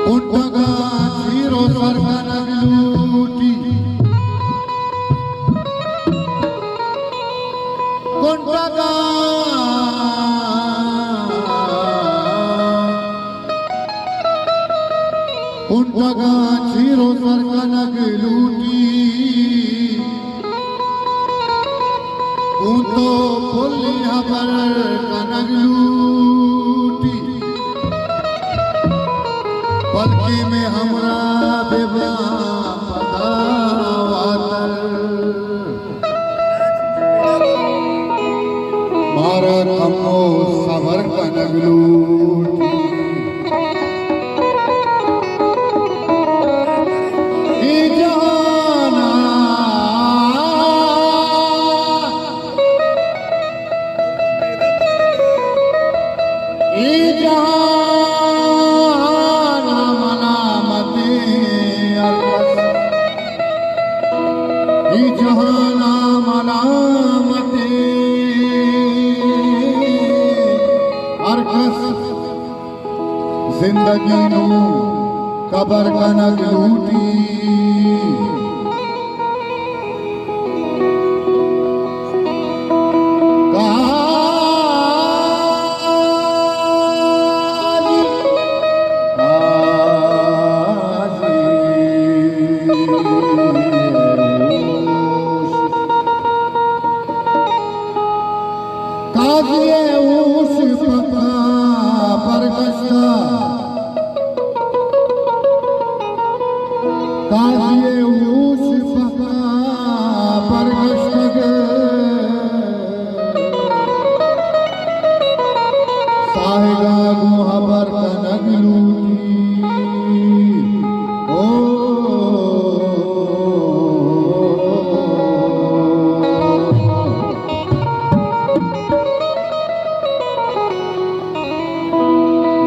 کنٹگاں چیر و سر کنگ لوٹی۔ کنٹگاں، کنٹگاں چیر و سر کنگ لوٹی۔ اوں تو پلی ہبر کنگ لوٹی، بلکیں مئے ہمراہ بہ باں پدا واتر۔ مارا کمو صبر کنگ لوٹی۔ اے جہان ءَ، اے جہان ءَ ملامتیں ہر کس، اے جہان ءَ ملامتیں ہر کس۔ زندگی نوں قبر کنگ لوٹی۔ قاضی، قاضی۔ قاضی ءِ ہوش پکا برگشتہ، قاضی ءِ ہوش پکا برگشتگ، ساہگ ءَ گوں ہبر کنگ لوٹی۔ او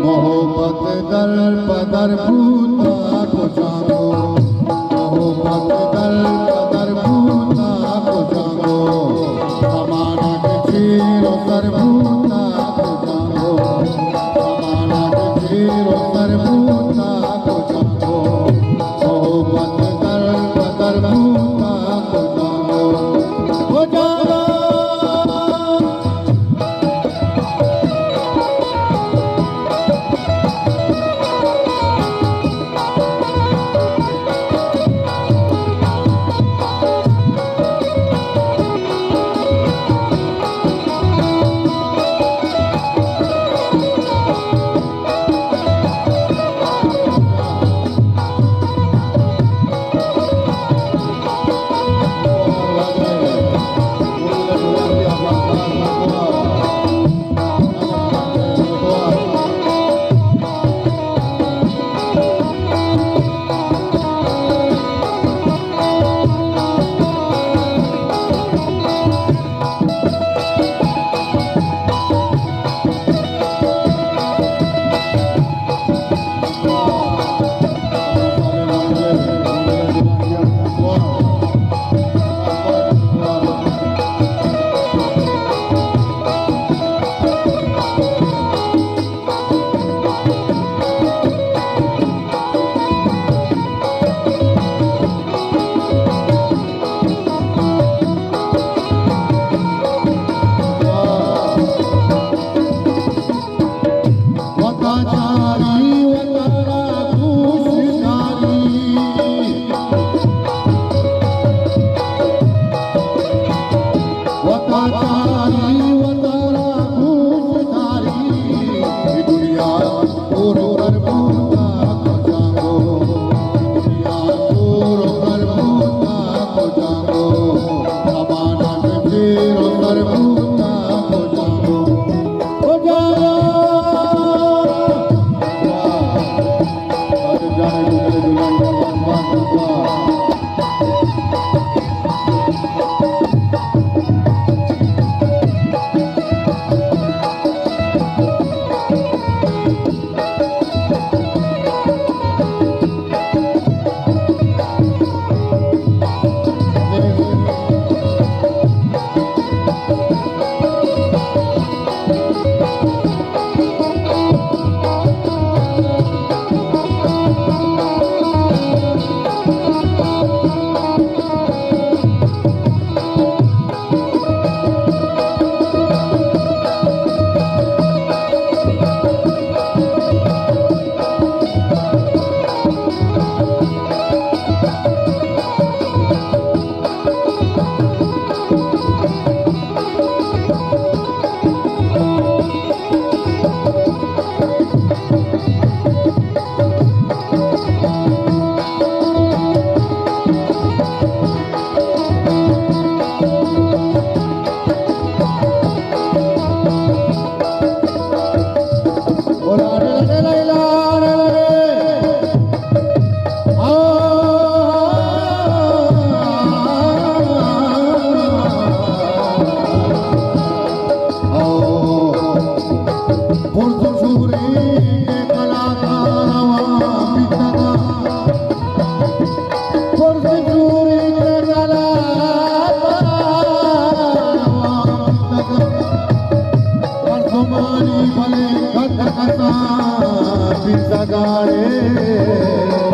محبت در پہ در بوتا کجا گو، محبت در پہ در بوتا کجا گو، زمانگ چیر و سر بوتا کجا گو، زمانگ چیر و سر بوتا کجا گو، محبت در پہ در بوتا کجا گو، کجا گو۔ مانی بلے کت کسان بیتگائے۔